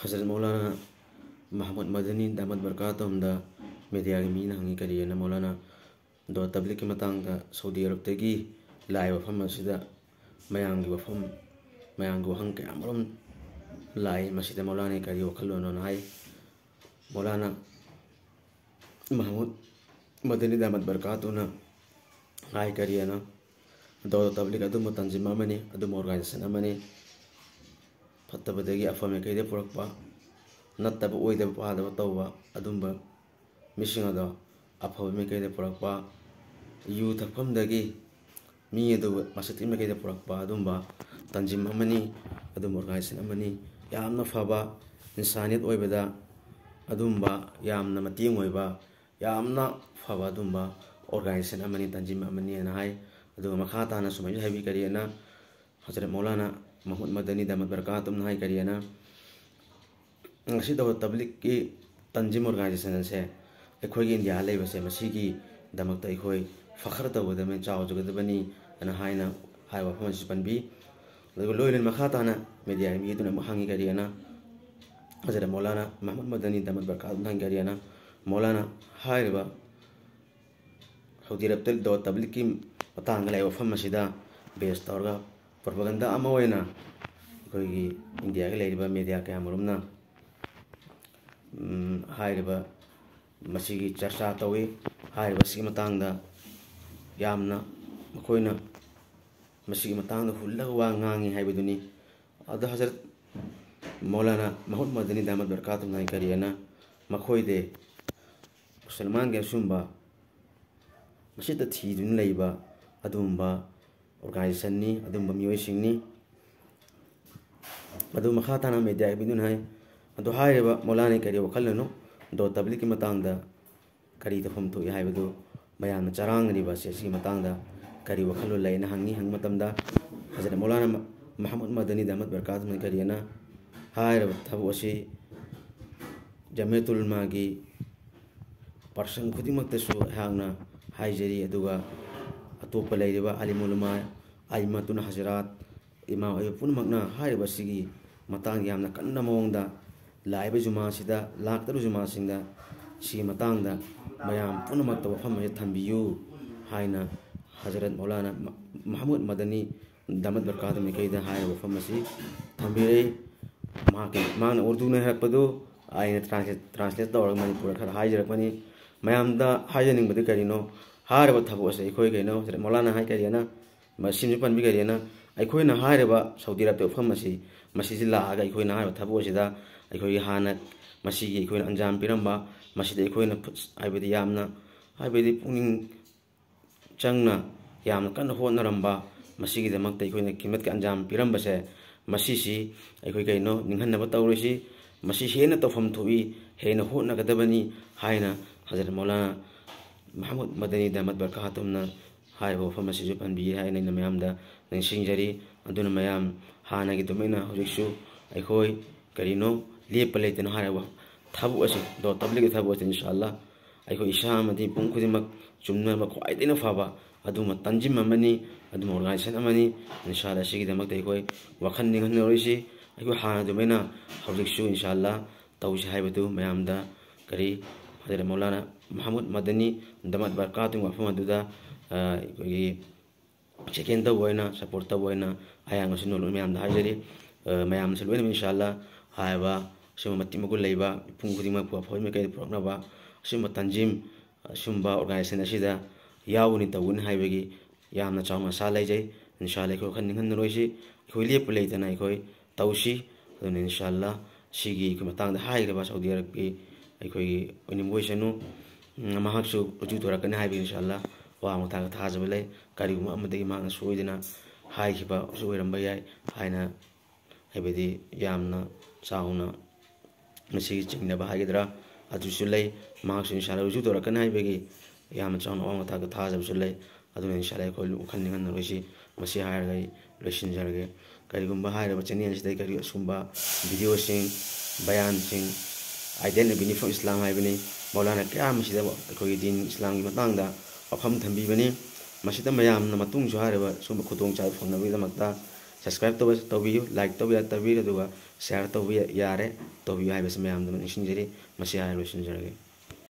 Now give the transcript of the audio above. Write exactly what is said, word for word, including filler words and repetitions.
ꯍꯖꯔꯠ ꯃꯧꯂꯥꯅꯥ ꯃꯍꯃꯨꯗ ꯃꯗꯅꯤ ꯗꯥꯃꯠ ꯕꯔꯀꯥꯇꯨꯍꯨꯝꯗ ꯃꯦꯗꯤꯌꯥꯒꯤ ꯃꯤꯅ ꯍꯪꯉꯤ, ꯀꯔꯤꯑꯅ? ꯃꯧꯂꯥꯅꯥ, ꯗꯣ ꯇꯕ꯭ꯂꯤꯛꯀꯤ ꯃꯇꯥꯡꯗ ꯁꯧꯗꯤ ꯑꯔꯕꯇꯒꯤ ꯂꯥꯛꯏ ꯋꯥꯐꯝ ꯑꯁꯤꯗ ꯃꯌꯥꯝꯒꯤ ꯋꯥꯐꯝ, ꯃꯌꯥꯝꯒꯤ ꯋꯥꯍꯪ ꯀꯌꯥ ꯑꯃꯔꯣꯝ ꯂꯥꯛꯏ꯫ ꯃꯁꯤꯗ ꯃꯧꯂꯥꯅꯥ ꯀꯔꯤ ꯋꯥꯈꯜꯂꯣꯟꯅꯣꯅ ꯍꯥꯏ꯫ ꯃꯧꯂꯥꯅꯥ ꯃꯍꯃꯨꯗ ꯃꯗꯅꯤ ꯗꯥꯃꯠ ꯕꯔꯀꯥꯇꯨꯅ ꯍꯥꯏ, ꯀꯔꯤꯑꯅ? ꯗꯣ ꯇꯕ꯭ꯂꯤꯛ ꯑꯗꯨꯝꯕ ꯇꯟꯖꯤꯝ ꯑꯃꯅꯤ, ꯑꯗꯨꯝꯕ ꯑꯣꯔꯒꯅꯥꯏꯖꯦꯁꯟ ꯑꯃꯅꯤ꯫ ꯐꯠꯇꯕꯗꯒꯤ ꯑꯐꯕ ꯃꯥꯏꯀꯩꯗ ꯄꯨꯔꯛꯄ, ꯅꯠꯇꯕ ꯑꯣꯏꯗꯕ ꯄꯥꯗꯕ ꯇꯧꯕ ꯑꯗꯨꯝꯕ ꯃꯤꯁꯤꯡ ꯑꯗꯣ ꯑꯐꯕ ꯃꯥꯏꯀꯩꯗ ꯄꯨꯔꯛꯄ, ꯌꯨ ꯊꯛꯐꯝꯗꯒꯤ ꯃꯤ ꯑꯗꯨ ꯃꯁꯛꯇꯤ ꯃꯥꯏꯀꯩꯗ ꯄꯨꯔꯛꯄ ꯑꯗꯨꯝꯕ ꯇꯟꯖꯤꯝ ꯑꯃꯅꯤ, ꯑꯗꯨꯝꯕ ꯑꯣꯔꯒꯅꯥꯏꯖꯦꯁꯟ ꯑꯃꯅꯤ꯫ ꯌꯥꯝꯅ ꯐꯕ, ꯏꯟꯁꯥꯅꯤꯌꯠ ꯑꯣꯏꯕꯗ ꯑꯗꯨꯝꯕ ꯌꯥꯝꯅ ꯃꯇꯦꯡ ꯑꯣꯏꯕ, ꯌꯥꯝꯅ ꯐꯕ ꯑꯗꯨꯝꯕ ꯑꯣꯔꯒꯅꯥꯏꯖꯦꯁꯟ ꯑꯃꯅꯤ, ꯇꯟꯖꯤꯝ ꯑꯃꯅꯤ ꯍꯥꯏꯅ ꯍꯥꯏ꯫ ꯑꯗꯨꯒ ꯃꯈꯥ ꯇꯥꯅ ꯁꯨꯃꯥꯏꯅ ꯍꯥꯏꯕꯤ, ꯀꯔꯤꯑꯅ? ꯍꯖꯔꯠ ꯃꯧꯂꯥꯅꯥ ꯃꯍꯃꯨꯗ ꯃꯗꯅꯤ ꯗꯥꯃꯠ ꯕꯔꯀꯥꯇꯨꯝꯅ ꯍꯥꯏ, ꯀꯔꯤꯑꯅ? ꯉꯁꯤ ꯗꯣ ꯇꯕ꯭ꯂꯤꯛꯀꯤ ꯇꯟꯖꯤꯝ ꯑꯣꯔꯒꯅꯥꯏꯖꯦꯁꯟ ꯑꯁꯦ ꯑꯩꯈꯣꯏꯒꯤ ꯏꯟꯗꯤꯌꯥ ꯂꯩꯕꯁꯦ, ꯃꯁꯤꯒꯤꯗꯃꯛꯇ ꯑꯩꯈꯣꯏ ꯐꯈꯔ ꯇꯧꯒꯗꯕꯅꯤ, ꯆꯥꯎꯖꯒꯗꯕꯅꯤ ꯑꯅ ꯍꯥꯏꯅ ꯍꯥꯏꯕ ꯋꯥꯐꯝ ꯑꯁꯤ ꯄꯟꯕꯤ꯫ ꯑꯗꯨꯒ ꯂꯣꯏꯅ ꯃꯈꯥ ꯇꯥꯅ ꯃꯦꯗꯤꯌꯥꯒꯤ ꯃꯤ ꯑꯗꯨꯅ ꯑꯃꯨꯛ ꯍꯪꯉꯤ, ꯀꯔꯤꯑꯅ? ꯍꯖꯔꯠ ꯃꯧꯂꯥꯅꯥ ꯃꯍꯃꯨꯗ ꯃꯗꯅꯤ ꯗꯥꯃꯠ ꯕꯔꯀꯥꯇꯨꯝꯅ ꯍꯪꯉꯤ, ꯀꯔꯤꯑꯅ? ꯃꯧꯂꯥꯅꯥ, ꯍꯥꯏꯔꯤꯕ ꯁꯧꯗꯤ ꯑꯔꯕꯇ ꯗꯣ ꯇꯕ꯭ꯂꯤꯛꯀꯤ ꯃꯇꯥꯡꯗ ꯂꯩꯕ ꯋꯥꯐꯝ ꯑꯁꯤꯗ ꯕꯦꯁ ꯇꯧꯔꯒ ꯄ꯭ꯔꯣꯄꯒꯟꯗꯥ ꯑꯃ ꯑꯣꯏꯅ ꯑꯩꯈꯣꯏꯒꯤ ꯏꯟꯗꯤꯌꯥꯒꯤ ꯂꯩꯔꯤꯕ ꯃꯦꯗꯤꯌꯥ ꯀꯌꯥ ꯃꯔꯨꯝꯅ, ꯎꯝ, ꯍꯥꯏꯔꯤꯕ ꯃꯁꯤꯒꯤ ꯆꯔꯆꯥ ꯇꯧꯏ꯫ ꯍꯥꯏꯔꯤꯕ ꯑꯁꯤꯒꯤ ꯃꯇꯥꯡꯗ ꯌꯥꯝꯅ ꯃꯈꯣꯏꯅ ꯃꯁꯤꯒꯤ ꯃꯇꯥꯡꯗ ꯍꯨꯜꯂꯒ ꯋꯥ ꯉꯥꯡꯉꯤ ꯍꯥꯏꯕꯗꯨꯅꯤ꯫ ꯑꯗꯣ ꯍꯖꯔꯠ ꯃꯧꯂꯥꯅꯥ ꯃꯍꯃꯨꯗ ꯃꯗꯅꯤ ꯗꯥꯃꯠ ꯕꯔꯀꯥꯇꯨꯝꯅ ꯍꯥꯏ, ꯀꯔꯤꯑꯅ? ꯃꯈꯣꯏꯗꯤ ꯃꯨꯁꯜꯃꯥꯟꯒꯤ ꯑꯆꯨꯝꯕ ꯃꯁꯤꯗ ꯊꯤꯗꯨꯅ ꯂꯩꯕ ꯑꯗꯨꯒꯨꯝꯕ ꯑꯣꯔꯒꯅꯥꯏꯖꯦꯁꯟꯅꯤ, ꯑꯗꯨꯒꯨꯝꯕ ꯃꯤꯑꯣꯏꯁꯤꯡꯅꯤ꯫ ꯑꯗꯨ ꯃꯈꯥ ꯇꯥꯅ ꯃꯦꯗꯤꯌꯥꯒꯤ ꯃꯤꯗꯨꯅ ꯍꯥꯏ, ꯑꯗꯨ ꯍꯥꯏꯔꯤꯕ ꯃꯧꯂꯥꯅꯥ ꯀꯔꯤ ꯋꯥꯈꯜꯅꯣ? ꯗꯣ ꯇꯕ꯭ꯂꯤꯛꯀꯤ ꯃꯇꯥꯡꯗ ꯀꯔꯤ ꯇꯧꯐꯝ ꯊꯣꯛꯏ ꯍꯥꯏꯕꯗꯨ ꯃꯌꯥꯝꯅ ꯆꯔꯥꯡꯅꯔꯤꯕ ꯑꯁꯤ, ꯑꯁꯤꯒꯤ ꯃꯇꯥꯡꯗ ꯀꯔꯤ ꯋꯥꯈꯜꯂꯣꯟ ꯂꯩꯅ ꯍꯪꯉꯤ꯫ ꯍꯪꯕ ꯃꯇꯝꯗ ꯍꯖꯔꯠ ꯃꯧꯂꯥꯅꯥ ꯃ-, ꯃꯍꯃꯨꯗ ꯃꯗꯅꯤ ꯗꯥꯃꯠ ꯕꯔꯀꯥꯇꯨꯝꯅ ꯀꯔꯤꯑꯅ? ꯍꯥꯏꯔꯤꯕ ꯊꯕꯛ ꯑꯁꯤ ꯖꯃꯤꯌꯠ ꯎꯂꯃꯥꯒꯤ ꯄꯥꯔꯁꯟ ꯈꯨꯗꯤꯡꯃꯛꯇꯁꯨ ꯑꯩꯍꯥꯛꯅ ꯍꯥꯏꯖꯔꯤ, ꯑꯗꯨꯒ ꯑꯇꯣꯞꯄ ꯂꯩꯔꯤꯕ ꯑꯥꯂꯤꯝ ꯎꯂꯃꯥ, ꯑꯏꯃꯇꯨꯟ ꯍꯖꯔꯥꯠ, ꯏꯃꯥꯝ ꯑꯣꯏꯕ ꯄꯨꯝꯅꯃꯛꯅ ꯍꯥꯏꯔꯤꯕ ꯑꯁꯤꯒꯤ ꯃꯇꯥꯡꯗ ꯌꯥꯝꯅ ꯀꯟꯅ ꯃꯑꯣꯡꯗ ꯂꯥꯛꯏꯕ ꯖꯨꯃꯥꯁꯤꯗ ꯂꯥꯛꯇꯧꯔꯤꯕ ꯖꯨꯃꯥꯁꯤꯡꯗ ꯁꯤꯒꯤ ꯃꯇꯥꯡꯗ ꯃꯌꯥꯝ ꯄꯨꯝꯅꯃꯛꯇ ꯋꯥꯐꯝ ꯑꯁꯤ ꯊꯝꯕꯤꯌꯨ ꯍꯥꯏꯅ ꯍꯖꯔꯠ ꯃꯧꯂꯥꯅꯥ ꯃ-, ꯃꯍꯃꯨꯗ ꯃꯗꯅꯤ ꯗꯃꯠ ꯕꯔꯀꯥꯇꯨ ꯃꯥꯏꯀꯩꯗ ꯍꯥꯏꯔꯤꯕ ꯋꯥꯐꯝ ꯑꯁꯤ ꯊꯝꯕꯤꯔꯦ꯫ ꯃꯍꯥꯛꯀꯤ, ꯃꯍꯥꯛꯅ ꯎꯔꯗꯨꯅ ꯍꯥꯏꯔꯛꯄꯗꯨ ꯑꯩꯅ translate, translate ꯇꯧꯔꯒ ꯃꯅꯤꯄꯨꯔꯗ ꯈꯔ ꯍꯥꯏꯖꯔꯛꯄꯅꯤ꯫ ꯃꯌꯥꯝꯗ ꯍꯥꯏꯖꯅꯤꯡꯕꯗꯤ ꯀꯔꯤꯅꯣ? ꯍꯥꯏꯔꯤꯕ ꯊꯕꯛ ꯑꯁꯤ ꯑꯩꯈꯣꯏ ꯀꯩꯅꯣ, ꯍꯖꯔꯠ ꯃꯧꯂꯥꯅꯥ ꯍꯥꯏ ꯀꯔꯤꯅ ꯃꯁꯤꯃꯁꯨ ꯄꯟꯕꯤꯒꯗꯦꯅ, ꯑꯩꯈꯣꯏꯅ ꯍꯥꯏꯔꯤꯕ ꯁꯥꯎꯗꯤ ꯑꯔꯕꯇ ꯋꯥꯐꯝ ꯑꯁꯤ, ꯃꯁꯤꯁꯤ ꯂꯥꯛꯑꯒ ꯑꯩꯈꯣꯏꯅ ꯍꯥꯏꯔꯤꯕ ꯊꯕꯛ ꯑꯁꯤꯗ ꯑꯩꯈꯣꯏꯒꯤ ꯍꯥꯟꯅ ꯃꯁꯤꯒꯤ ꯑꯩꯈꯣꯏꯅ ꯑꯟꯖꯥꯝ ꯄꯤꯔꯝꯕ, ꯃꯁꯤꯗ ꯑꯩꯈꯣꯏꯅ ꯐꯨꯠ-, ꯍꯥꯏꯕꯗꯤ ꯌꯥꯝꯅ, ꯍꯥꯏꯕꯗꯤ ꯄꯨꯛꯅꯤꯡ ꯆꯪꯅ ꯌꯥꯝꯅ ꯀꯟꯅ ꯍꯣꯠꯅꯔꯝꯕ, ꯃꯁꯤꯒꯤꯗꯃꯛꯇ ꯑꯩꯈꯣꯏꯅ ꯈꯤꯃꯠꯀꯤ ꯑꯟꯖꯥꯝ ꯄꯤꯔꯝꯕꯁꯦ, ꯃꯁꯤꯁꯤ ꯑꯩꯈꯣꯏ ꯀꯩꯅꯣ ꯅꯤꯡꯍꯟꯅꯕ ꯇꯧꯔꯣꯏꯁꯤ, ꯃꯁꯤ ꯍꯦꯟꯅ ꯇꯧꯐꯝ ꯊꯣꯛꯏ, ꯍꯦꯟꯅ ꯍꯣꯠꯅꯒꯗꯕꯅꯤ ꯍꯥꯏꯅ ꯍꯖꯔꯠ ꯃꯧꯂꯥꯅꯥ ꯃꯍꯃꯨꯗ ꯃꯗꯅꯤ ꯗꯃꯠ ꯕꯔꯀꯥꯇꯨꯝꯅ ꯍꯥꯏꯔꯤꯕ ꯋꯥꯐꯝ ꯑꯁꯤꯁꯨ ꯄꯟꯕꯤꯌꯦ ꯍꯥꯏꯅ ꯑꯩꯅ ꯃꯌꯥꯝꯗ ꯅꯤꯡꯁꯤꯡꯖꯔꯤ꯫ ꯑꯗꯨꯅ ꯃꯌꯥꯝ ꯍꯥꯟꯅꯒꯤ ꯑꯗꯨꯃꯥꯏꯅ ꯍꯧꯖꯤꯛꯁꯨ ꯑꯩꯈꯣꯏ ꯀꯔꯤꯅꯣ ꯂꯦꯞꯄ ꯂꯩꯇꯅ ꯍꯥꯏꯔꯤꯕ ꯊꯕꯛ ꯑꯁꯤ, ꯗꯣ ꯇꯕ꯭ꯂꯤꯒꯤ ꯊꯕꯛ ꯑꯁꯤ ꯏꯟꯁꯥ ꯑꯜꯂꯥ ꯑꯩꯈꯣꯏ ꯏꯁꯥ ꯑꯃꯗꯤ ꯃꯤꯄꯨꯝ ꯈꯨꯗꯤꯡꯃꯛ ꯆꯨꯝꯅꯕ ꯈ꯭ꯋꯥꯏꯗꯒꯤ ꯐꯕ ꯑꯗꯨꯒꯨꯝꯕ ꯇꯟꯖꯤꯝ ꯑꯃꯅꯤ, ꯑꯗꯨꯒꯨꯝꯕ organization ꯑꯃꯅꯤ꯫ ꯏꯟꯁꯥ ꯑꯜꯂꯥ ꯑꯁꯤꯒꯤꯗꯃꯛꯇ ꯑꯩꯈꯣꯏ ꯋꯥꯈꯜ ꯅꯤꯡꯍꯟꯅꯔꯣꯏꯁꯤ꯫ ꯑꯩꯈꯣꯏ ꯍꯥꯟꯅ ꯑꯗꯨꯃꯥꯏꯅ ꯍꯧꯖꯤꯛꯁꯨ ꯏꯟꯁꯥ ꯑꯜꯂꯥ ꯇꯧꯁꯤ ꯍꯥꯏꯕꯗꯨ ꯃꯌꯥꯝꯗ ꯀꯔꯤ ꯍꯖꯔꯠ ꯃꯧꯂꯥꯅꯥ ꯃꯍꯃꯨꯗ ꯃꯗꯅꯤ ꯗꯃꯠ ꯕꯔꯀꯥꯇꯨꯒꯤ ꯋꯥꯐꯝ ꯑꯗꯨꯗ, ꯑ, ꯑꯩꯈꯣꯏꯒꯤ second ꯇꯧꯕ ꯑꯣꯏꯅ, support ꯇꯧꯕ ꯑꯣꯏꯅ ꯑꯌꯥꯝꯕꯁꯨ ꯅꯣꯂꯨꯛ ꯃꯌꯥꯝꯗ ꯍꯥꯏꯖꯔꯤ꯫ ꯑ, ꯃꯌꯥꯝꯁꯨ ꯂꯣꯏꯅꯃꯛ ꯏꯟꯁꯥ ꯑꯜꯂꯥ ꯍꯥꯏꯔꯤꯕ ꯑꯁꯤꯒꯨꯝꯕ ꯃꯇꯤꯛ ꯃꯒꯨꯟ ꯂꯩꯕ ꯃꯤꯄꯨꯝ ꯈꯨꯗꯤꯡꯃꯛꯄꯨ ꯑꯐꯕ ꯃꯥꯏꯀꯩꯗ ꯄꯨꯔꯛꯅꯕ ꯑꯁꯤꯒꯨꯝꯕ ꯇꯟꯖꯤꯝ, ꯑꯁꯤꯒꯨꯝꯕ organization ꯑꯁꯤꯗ ꯌꯥꯎꯒꯅꯤ ꯇꯧꯒꯅꯤ ꯍꯥꯏꯕꯒꯤ ꯌꯥꯝꯅ ꯆꯥꯎꯅ ꯑꯁꯥ ꯂꯩꯖꯩ꯫ ꯏꯟꯁꯥ ꯑꯜꯂꯥ ꯑꯩꯈꯣꯏ ꯋꯥꯈꯜ ꯅꯤꯡꯍꯟꯅꯔꯣꯏꯁꯤ꯫ ꯑꯩꯈꯣꯏ ꯂꯦꯞꯄ ꯂꯩꯇꯅ ꯑꯩꯈꯣꯏ ꯇꯧꯁꯤ꯫ ꯑꯗꯨꯅ ꯏꯟꯁꯥ ꯑꯜꯂꯥ ꯁꯤꯒꯤ ꯑꯩꯈꯣꯏ ꯃꯇꯥꯡꯗ ꯍꯥꯏꯒꯗꯕ ꯁꯥꯎꯗꯤ ꯑꯔꯕꯀꯤ ꯑꯩꯈꯣꯏꯒꯤ ꯑꯣꯏꯅꯤꯡꯕ ꯑꯣꯏꯁꯅꯨ꯫ ꯎꯝ, ꯃꯍꯥꯛꯁꯨ ꯔꯨꯖꯨ ꯇꯧꯔꯛꯀꯅꯤ ꯍꯥꯏꯕꯒꯤ ꯏꯟꯁꯥ ꯑꯜꯂꯥ ꯋꯥ ꯃꯇꯥꯡꯗ ꯊꯥꯖꯕ ꯂꯩ꯫ ꯀꯔꯤꯒꯨꯝꯕ ꯑꯃꯗꯒꯤ ꯃꯍꯥꯛꯅ ꯁꯣꯏꯗꯅ ꯍꯥꯏꯈꯤꯕꯁꯨ ꯑꯣꯏꯔꯝꯕ ꯌꯥꯏ ꯍꯥꯏꯅ, ꯍꯥꯏꯕꯗꯤ ꯌꯥꯝꯅ ꯆꯥꯎꯅ ꯃꯁꯤꯒꯤ ꯆꯤꯡꯅꯕ ꯍꯥꯏꯒꯗ꯭ꯔꯥ ꯑꯗꯨꯁꯨ ꯂꯩ꯫ ꯃꯍꯥꯛꯁꯨ ꯏꯟꯁꯥ ꯑꯜꯂꯥ ꯔꯨꯖꯨ ꯇꯧꯔꯛꯀꯅꯤ ꯍꯥꯏꯕꯒꯤ ꯌꯥꯝꯅ ꯆꯥꯎꯅ ꯑꯋꯥꯡꯕ ꯊꯥꯛꯇ ꯊꯥꯖꯕꯁꯨ ꯂꯩ꯫ ꯑꯗꯨꯅ ꯏꯟꯁꯥ ꯑꯜꯂꯥ ꯑꯩꯈꯣꯏ ꯋꯥꯈꯜ ꯅꯤꯡꯍꯟꯅꯔꯣꯏꯁꯤ꯫ ꯃꯁꯤ ꯍꯥꯏꯔꯒ ꯑꯩ ꯂꯣꯏꯁꯤꯟꯖꯔꯒꯦ꯫ ꯀꯔꯤꯒꯨꯝꯕ ꯍꯥꯏꯔꯤꯕ channel ꯑꯁꯤꯗ ꯀꯔꯤ ꯑꯁꯨꯝꯕ video ꯁꯤꯡ, ꯕꯌꯥꯟꯁꯤꯡ, Identity and Belief of Islam ꯍꯥꯏꯕꯅꯤ, ꯃꯧꯂꯥꯅꯥ ꯀꯌꯥ ꯑꯃꯁꯤꯗ ꯑꯩꯈꯣꯏꯒꯤ ꯗꯤꯟ ꯏꯁꯂꯥꯝꯒꯤ ꯃꯇꯥꯡꯗ ꯋꯥꯐꯝ ꯊꯝꯕꯤꯕꯅꯤ꯫ ꯃꯁꯤꯗ ꯃꯌꯥꯝꯅ ꯃꯇꯨꯡꯁꯨ ꯍꯥꯏꯔꯤꯕ ꯁꯨꯝꯕ ꯈꯨꯗꯣꯡꯆꯥꯕ ꯐꯪꯅꯕꯒꯤꯗꯃꯛꯇ Subscribe ꯇꯧꯕ ꯇꯧꯕꯤꯌꯨ, like ꯇꯧꯕ ꯌꯥ ꯇꯧꯕꯤꯌꯨ, ꯑꯗꯨꯒ share ꯇꯧꯕ ꯌꯥ- ꯌꯥꯔꯦ, ꯇꯧꯕꯤꯌꯨ ꯍꯥꯏꯕꯁꯤ ꯃꯌꯥꯝꯗ ꯅꯤꯡꯁꯤꯡꯖꯔꯤ꯫ ꯃꯁꯤ ꯍꯥꯏꯔ ꯂꯣꯏꯁꯤꯟꯖꯔꯒꯦ꯫